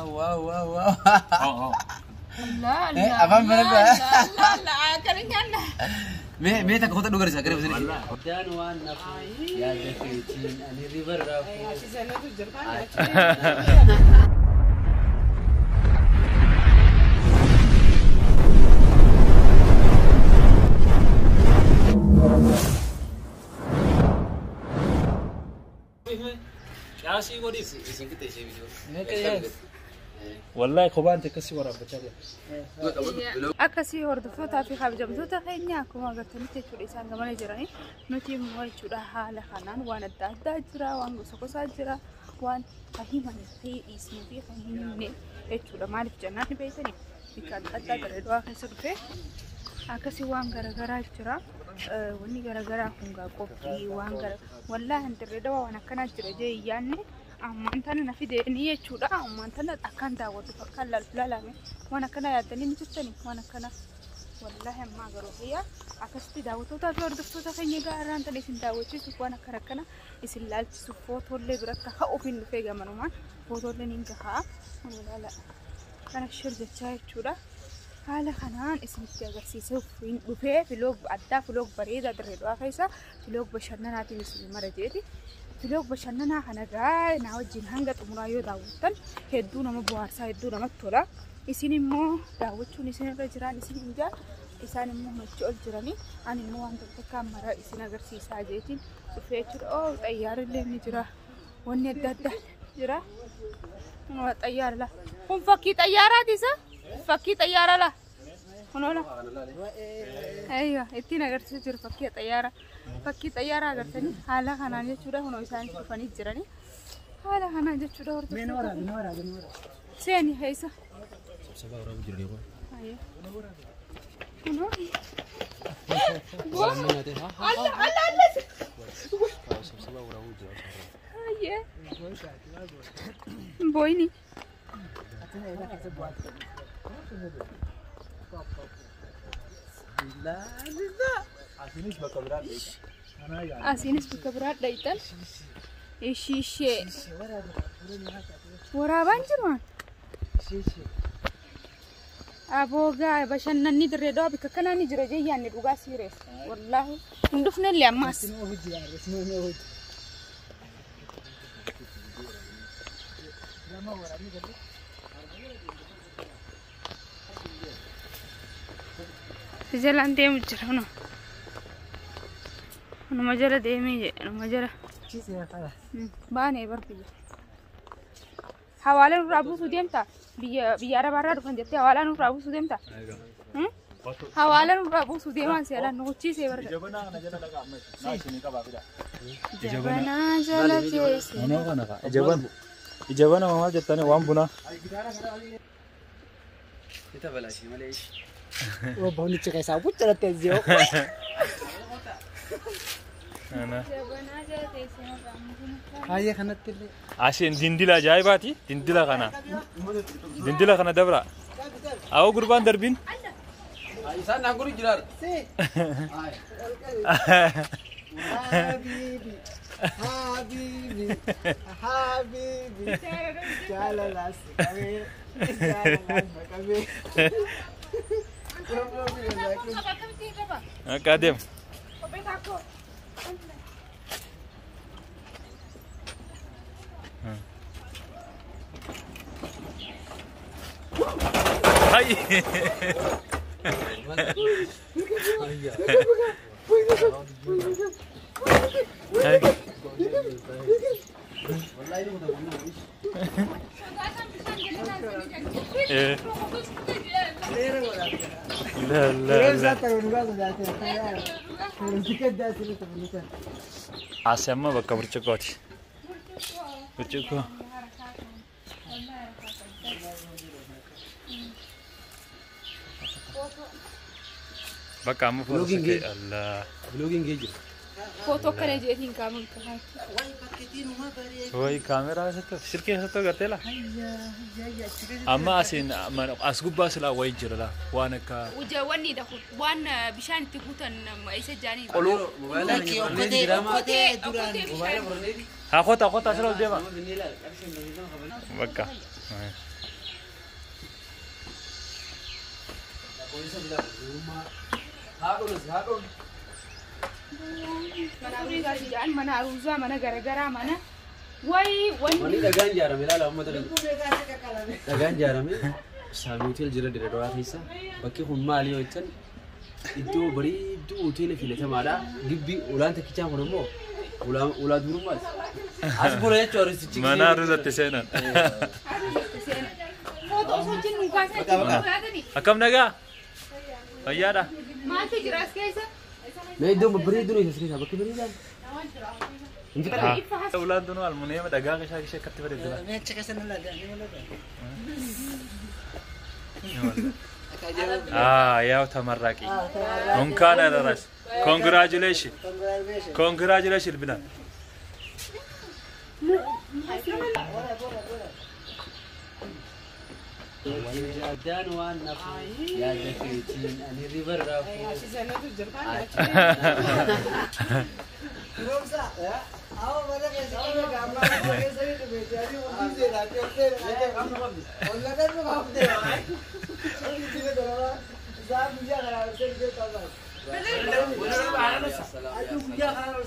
Wow wow wow. Oo. La Eh, la. afaan banadhu. La la akkana nyaanna. Mee mee takka kota dhugarisa gara bisanii. Daan waan nafu yaada keetiin ani riba raafu. Achi jira. Qiyaasii godhiif. Isin qixxeessee bituu. Wallahi kophaan akkasii waraabbachaa jira. Akkasii hordoftootaa fi kabajamtoota keenya akkuma agartanitti jechuudha isaan gamana jiranii nuti immoo jechuudha haala kanaan waan adda addaa jira waan gosa gosaa jira waan kan himan fi dhiisnee fi kan hin himne jechuudha maaliif jennaan ni beektanii bakka adda addaa Dirree Dhawaa keessa dhufee akkasii waan garaagaraa jira. Wanni garaagaraa kun gaa qophii waan gara wallaahi Dirree Dhawaa waan akkanaa jira jee hin yaadne ammaan tana na fideeni jechuudha ammaan tana akkaan daawwadhu akkaan laalame waan akkana yaaddanii ni jirtani waan akkana wallaahi ammaa garuu xiyyaa akkasitti daawwattootaa fi hordoftoota keenya gaarraan tana isin daawwachiisuuf waan akkana akkana isin laalchisuuf footollee biratti ka'uuf hin dhufee gamanumaan footolleen hin gahaa ilaala kana shir jechaa jechuudha. Haala kanaan isinitti agarsiisuuf hin dhufee vlog addaa vlog bareedaa Dirree Dhawaa keessa vlog bashannanaatiin isin mara jeeti. Vlog bashannanaa kana gaa naa wajjin hanga xumuraa yoo daawwattan hedduu nama bohaarsaa hedduu namatti tola. Isin immoo daawwachuun isin irra jiraan isin hin jaa isaan immoo machi ol jiranii ani immoo waan tokko takkaan mara isin agarsiisaa jeetiin dhufee jechuudha. Oo xayyaarri ni jira wanni adda addaa jira. Xayyaara la. Kun fakkii xayyaaraati isa? Fakkii xayyaaraa la. Kunoo la. Aywa ittiin agarsiisaa jiru fakkii xayyaaraa. Fakkii xayyaaraa agartanii haala kanaan jechuudha kunoo isaan dhufanii jiranii. Haala kanaan jechuudha hordoftoota. Seeni keessa. Kunoo. Alla alla alla. Ayyee. Booyini. Asiinis bakka biraa dheeyita. Asiinis bakka biraa dhayitan. Ishii ishee. Waraabaan jiru. Aboogaa bashannanni Dirree Dhawaa bakka kanaa ni jira jee yaadne dhugaa siirees. Wallaahi hin dhufnellee ammaas. Si jalaan deemu jira kunoo. Numa jala deemee jedhe numa jala. Baanee bar biyya. Hawaalaan nurraa buusuu deemta? Biyya biyya Arabaarraa dhufan jettee hawaalaan nurraa buusuu deemta? Hawaalaan nurraa buusuu deemaan si alaan nu hucciisee barga. Jabanaa kana jala dhaqa ammas. Naa isinii qabaa fida. Jabanaa jala teesse. Manoo kana kaa. Ijabana. Ijabana maal jettanii waan bunaa. Ita balaashii malee. Boonichi keessaa buccaratti aziyoo. Jabanaa jala teesse nurraa buusuu. Hayyee kanatti illee. Asiin dindila ajaa'ibaati. Dindila kana. Dindila kana dabra. Awwa gurbaan darbiin. Isaan naan godhu jiraar. Habibi, Habibi, Habibi, jaalalaas qabee, jaalalaas qabee. Akka adeemu. Kophee taakkoo. Hai. Hai. Eh. La la la. Asi amma bakka burcuqqooti. Burcuqqoo. Bakka amma Vlogging footoo Allah. Vlogging geejjiba. Footoo akkana jeetiin kaaman qabaatti. Wayi kaameraa keessatti silkii keessatti agartee laa? Amma asiin as gubbaa silaa wayi jira laa waan akka Wanni dha kun waan bishaan itti guutan isa jaanii. qoluu. Okkotee okkotee bishaan. Haa kota kota asirra ol deema. Bakka. Mana aruuzaa jedhan, mana aruuzaa, mana garagaraa, mana wayi wanni. Wanni dhagaan ijaarame ilaala uummata keenya. Dhagaan ijaarame Saami Hotel jira Dirre Dawaa keessa. Bakki kun maali yoo jettan iddoo bareedduu hoteela filatamaadha. Gibbii ulaan takkichaa kun immoo ulaa durummaati. As bula jechuudha aruusichi. Mana aruuzatti seenan. Aruuzatti seenan. Footoo osoo jennu kaasaa jiru yaadani. Akkam nagaa? Fayyaadha? Maaltu jira as keessa? Mee iddoo babbareedduu as keessa bakki bareedaan. Ulaan tunuu almuuniyeema dhagaa keessaa ishee akkatti bareeddu laata? Meecha keessa ni laata? Ni mul'ata. ያው ተመራቂ እንኳን አደረሰ። Congratulation congratulation ብላል። Addaan waan nafu yaada keetiin ani riba raafu.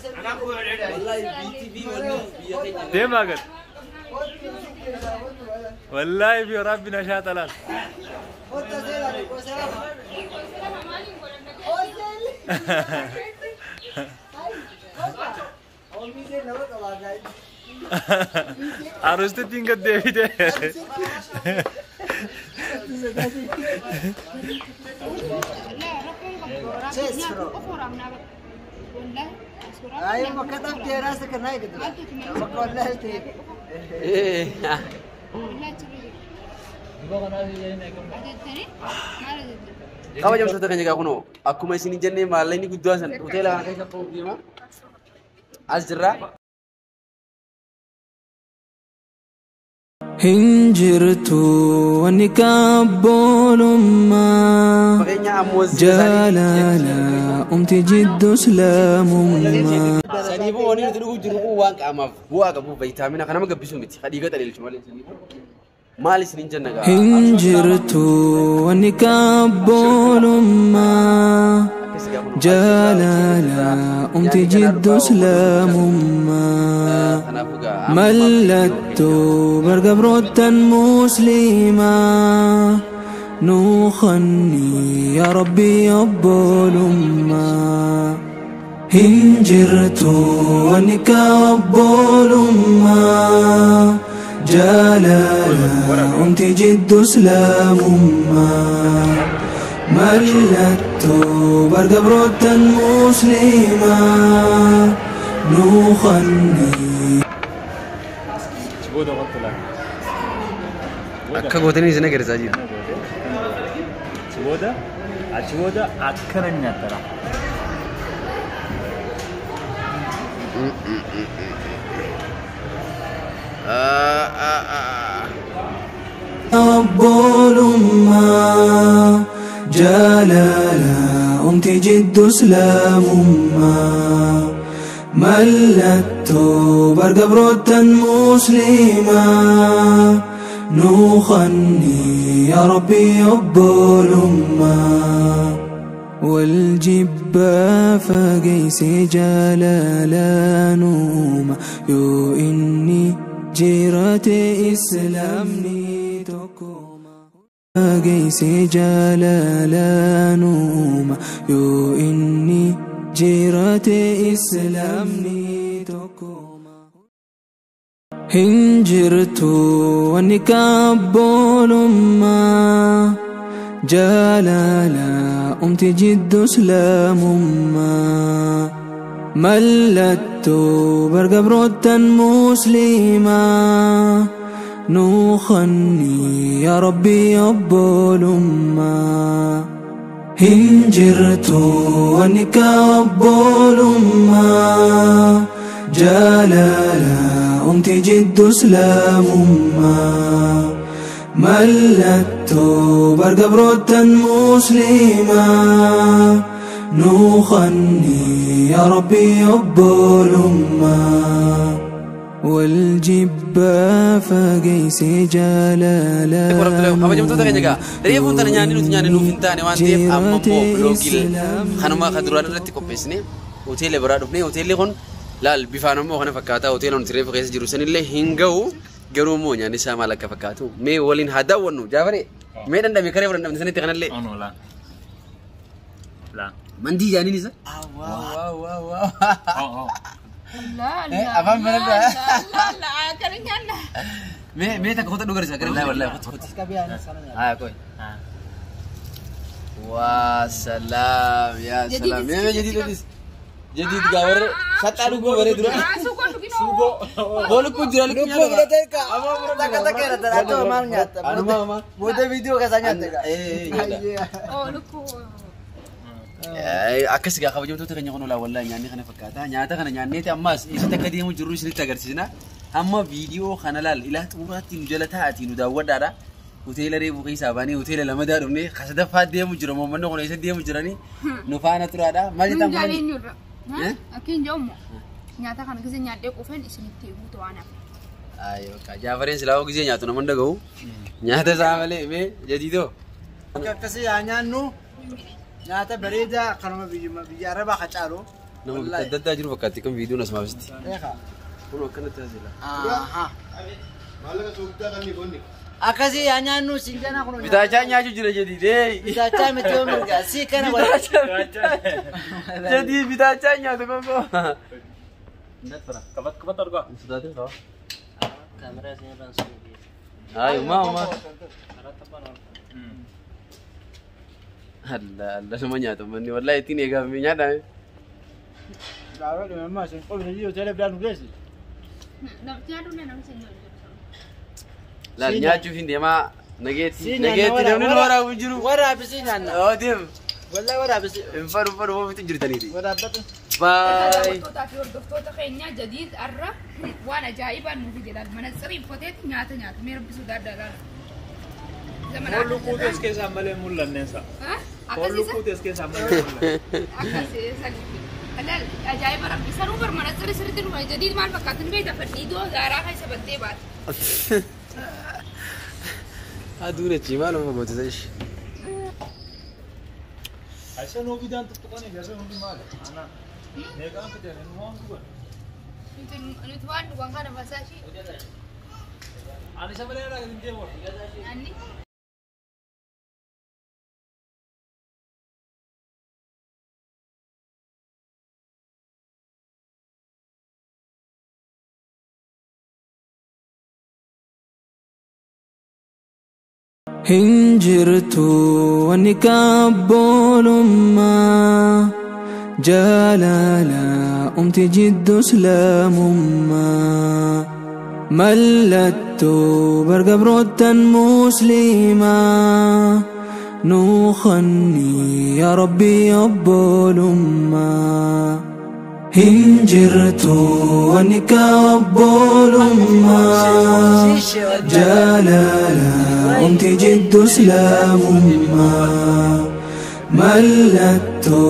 Wallahi BTV wanni biyya keenya. Deemaa gad wallahi bi rabbi nashaa xalaal. Arustittiin gad deebite. أيوة كتبت يا راسك النايك Kabajamtoota keenya egaa kunoo akkuma isin jennee maallaqni guddaan san hoteela kana keessa ta'uuf deema. As jirra. Hinjirtu wanni kabboolummaa Fakkeenya ammoo jaalala umti jiddu islaamummaa. Saniifuu wanni nuti dhuguu jirru kun waan qaamaaf bu'aa qabu viitaamina kana nama gabbisuu miti. Dhiiga xaleelchu malee saniifuu. Maal isin jenna gaa? Hinjirtu wanni kabboolummaa jaalala umti jiddu islaamummaa. Kanaafuu gaa Mallattoo bargabroottan musliimaa nuukanni yaa rabbi obbolummaa. Hinjirtu wanni kabboolummaa jaalala umti jiddu islaamummaa. Mallattoo bargabroottan musliimaa nuukanni. Booda qottu laata? Akka gootanii isin agarsiisaa jiru. Achi booda achi booda akkana nyaattara. Obbolummaa jaalala umti jiddu islaamummaa mallattoo bargabroottan musliimaa nuukanni yaa rabbi obbolummaa. والجبا فقيس جلالا نوما يو إني جيرت إسلامني تكوما فقيس جلالا نوما يو إني جيرت إسلامني تكوما هنجرت ونكابولما جلالا umti jiddu islaamummaa mallattoo bargabroottan musliimaa nuukanni yaa rabbi obbolummaa. Hinjirtu wanni kabboolummaa jaalala umti jiddu islaamummaa. Mallattoo bargabroottan musliimaa nuukanni yaa rabbi obbolummaa. والجبا فقيس جلالا. Kabajamtoota keenya egaa reefuun tana nyaanni nuti nyaanni nuuf hin taane waan ta'eef amma immoo biloogii kanuma akka duraan irratti qopheessine hoteela biraa dhufne. Hoteelli kun laal bifaan immoo kana fakkaata. Hoteela nuti reefu keessa jiru sanillee hin ga'u, garuu immoo nyaanni isaa maal akka fakkaatu mee waliin haa daawwannu. Jaafare, mee dhandhame karee fudhandhamne sanitti kanallee. Ono laan. Laan. Mandii jaaniin isa. Oh oh. Afaan banadha. La kana nyaanna. Mee mee takka kota dhugarisa gara wallahi wallahi kota kota. Haa koi. Waa salaam yaa salaam. Mee mee jadiid odis. Jadiid gaa warra saxaa dhuguu baree dura. Suuqoo dhugin. Suuqoo. Boolukuu jira lukkuu Lukkuu fudhatee ka. Takka takka irra taraatoo maal nyaatta? Anuma ama. Booda viidiyoo keessaa nyaatta gaa. Oh lukkuu. Akkas egaa kabajamtoota keenya kun olaa wallahi nyaanni kana fakkaata. Nyaata kana nyaanneeti ammas eessatti akka deemu jirru isinitti agarsiisna. Amma viidiyoo kana laal ilaa xumuraatti nu jala taa'atii nu daawwadhaadha. Hoteela reefu keessaa baanee hoteela lamadaa dhufnee kasadaffaa deemu jira. Uummanni kun eessa deemu jiranii nu faana turaadha. Maal Nun jettan kun? jaaleenyurra. Akkin jedhamu nyaata kana keessa nyaadhee qufeen isinitti guutu waan hafe. Ayi bakka Jaafareen silaa gisee nyaatu nama dhaga'u. Nyaata isaa malee mee jadiidoo. Akkasii yaa nyaannu nyaata bareedaa kanuma biyya Arabaa qacaalu. Nama bikka adda addaa jiru fakkaatti kan viidiyoon asumaaf sitti. Eegaa. Kun akkanatti taasisa. Akkasii yaa nyaannu siin jana kun. Bitaachaa nyaachuu jira jadiidee. Bitaachaa miti yoo mirga sii kana wal. Jadii bitaachaa nyaatu koko. Qabat qabat argaa. Sodaatin qaba. Ayi uma uma. Allah Allah nama nyaata manni wallahi ittiin eegaaf nyaadhaa. Gaafa dhumammaa isin qofni hoteela biraa nu geessi. Namni nyaadhu namni nyaadhu. Laal nyaachuuf hin deemaa nageetti nageetti namni nu waraabu jiru. Waraabisii nyaanna. Oo deem. Wallahi waraabisii. Hin fadhu fadhu ofitti jirtaniiti. Waraabbatu. Baay. Daawwattootaa fi hordoftoota keenya jadiid arra waan ajaa'ibaan nuuf jedhan manatsirii uffateeti nyaata nyaata mee rabbisuu adda addaa. Foon lukkuu tees keessaa malee mul'anneensa. Foon lukkuu tees keessaa malee mul'anne. Akkasii ajaa'iba rabbi sanuu bar manatsirii sirriitti nu jadiid maal fakkaatan beekta fadhiidoo gaaraa keessa baddee baate. Aduun achi maal of gootisa ishee. Aisha nuu bidaan tuttuqanii fi hundi maali? Ana meeqaan fidan inni waan dhugan? Nuti waan dhugan kana fasaashii. Ani isa malee irraa hin deemu. Anni. Hinjirtu wanni kabbolummaa jaalala umti jiddu islaamummaa mallattoo bargabroottan musliimaa nuukanni yaa rabbi obbolummaa. Hinjirtu wanni kabbolummaa jaalala umti jiddu islaamummaa mallattoo.